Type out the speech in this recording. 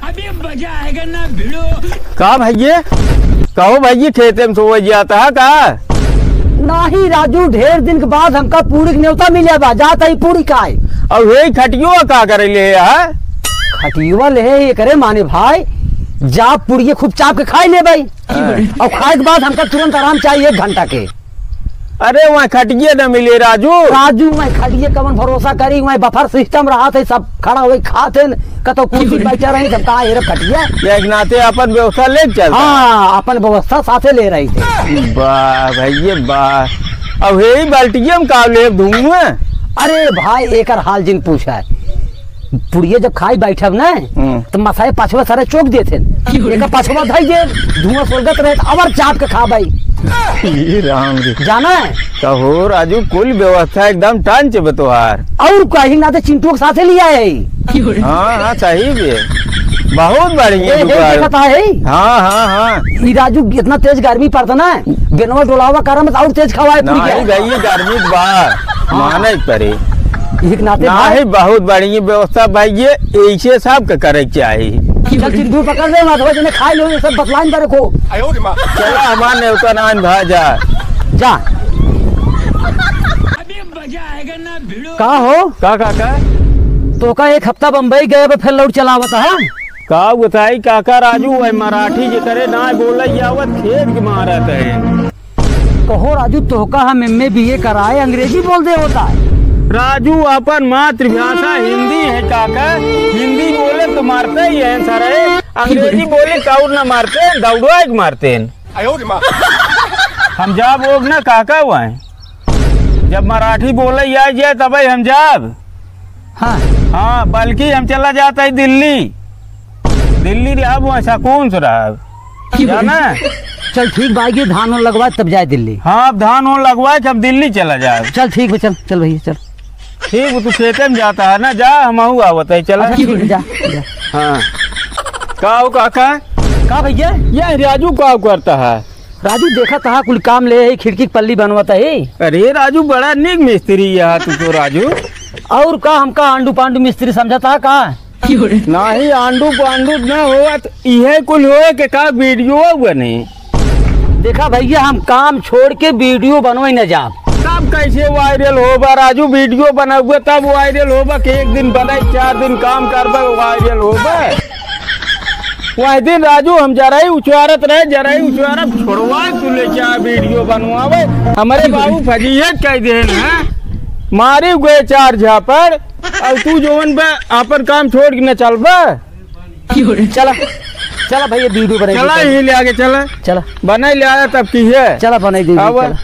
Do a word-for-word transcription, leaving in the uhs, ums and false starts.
अभी मजा आएगा ना भिड़ो। का भइये? कहो भइये, खेते में सोवे जाता है का? नाही राजू, ढेर दिन के बाद हमका पूड़ी के नेवता मिले बा, जात ही पूड़ी खाए। अउ हे खटियो का करे ले है? खटियो ले है एकरे माने भाई, जा पूड़िये खूब चाप के खाई ले भाई। हाँ। अउ खाए के बाद हमका तुरंत आराम चाहिए एक घंटा के। अरे, वहाँ खटिये न मिले, राजू। राजू, वहाँ खटिये कवन भरोसा करी, वहाँ बफर सिस्टम रहत है, सब खड़ा होई खात हैं, कतौ कुर्सी बैठा रही, सब कहा, "ए रे खटिये।" एक नाते अपन व्यवस्था लेके चलता। हाँ, अपन व्यवस्था साथे ले रही थे। वाह भइये, वाह। अब हे ही बाल्टिये में का ले धुआं? अरे भाई, एकर हाल जिन पूछा है। पुड़िया जब खाई बैठब ना, हम्म। तो मसाए पछवा सारे चोक देते हैं। एका पछवा धई दे, धुआं सोलगत रहे, तो अबर चाप के खा भाई। हे राम रे। जाना है? कहो राजू, कुल व्यवस्था एकदम टंच बा तोहार। अउर कहीं ना तो चिंटू के साथे लिया है। हाँ, हाँ, सही भी है। बहुत बढ़िया ए, ए, दुकान। देखत है? हाँ, हाँ, हाँ। ई राजू, इतना तेज गर्मी पड़ता ना, बेनवा डोलावा करम तो अउर तेज खवाए पूरी नहीं गया। भाई, ये गर्मी के बा, हाँ। माने के पड़े। एक नाते नहीं, भाई। बहुत बढ़िया व्यवस्था भाई, ये ऐसे सबके करे के चाही। चल, सिंदूर पकड़ ले, माधवा जी ने खाए लो, ये सब बतलाइन करे को। चला, हमार नेवता नाइन भा जा। जा। अभी मजा आएगा ना भिड़ो। का हो? का, का, का? तोका एक हफ्ता बम्बई गए, अब फिर लौट चला आवत है। का बताई काका राजू, वह मराठी जेकरे ना बोले आवत, खेत के मारत है। कहो राजू, तोहका हम एम ए बी ए कराए, अंग्रेजी बोल दे होता है। राजू, अपन मातृभाषा हिंदी है काका, हिंदी बोले तो मारते ही हैं सारे, अंग्रेजी बोले तो अउर ना मारते हैं, दौड़वा के मारते हैं। हम जाब ओब ना काका हुआ है, जब मराठी बोले आ जाए तबे हम जाब। हाँ। हाँ, बल्कि हम चला जाता है दिल्ली। दिल्ली रहब, वहाँ सुकून से रहब। जाना? चल ठीक बा, ये धान वान लगवाए तब जाए दिल्ली। हाँ, अब धान वान लगवाए के हम दिल्ली चला जाए। चल ठीक बा, चल, चल भइया, चल। ठीक बा, तू खेते में जाता है ना, जा, हमहू आवत है, चला। अच्छा, ठीक बा, जा, जा। हाँ। का हो काका? का भइया? ये राजू का करता है? राजू, देखत हा, कुल काम ले है, खिड़की के पल्ली बनवत है। अरे राजू, बड़ा नीक मिस्त्री है तू तो राजू। अउर का, हमका आंडू पांडू मिस्त्री समझत हा का? नहीं, आंडू पांडू न होत, इहे कुल होए के का वीडियो बने। देखा भइया, हम काम छोड़ के वीडियो बनवे न जाब। तब कैसे वायरल होबा राजू? वीडियो बनउबे तब वायरल होबा कि एक दिन बनाई, चार दिन काम करबे, वायरल होबे? वह दिन राजू हम जरई उचवारत रहे, जरई उचवारत छोड़वा तू ले क्या वीडियो बनवावे? हमरे बाबू फजीहत कह देन है, मारी गए चार झापड़, अब तू जवन बे आपन काम छोड़ के न चलबे। चला, चला भइया, वीडियो बनाई चला दे, ही ले आगे चला। चला। बनाई ले आया तब की है। चला बनाई दे, अब चला।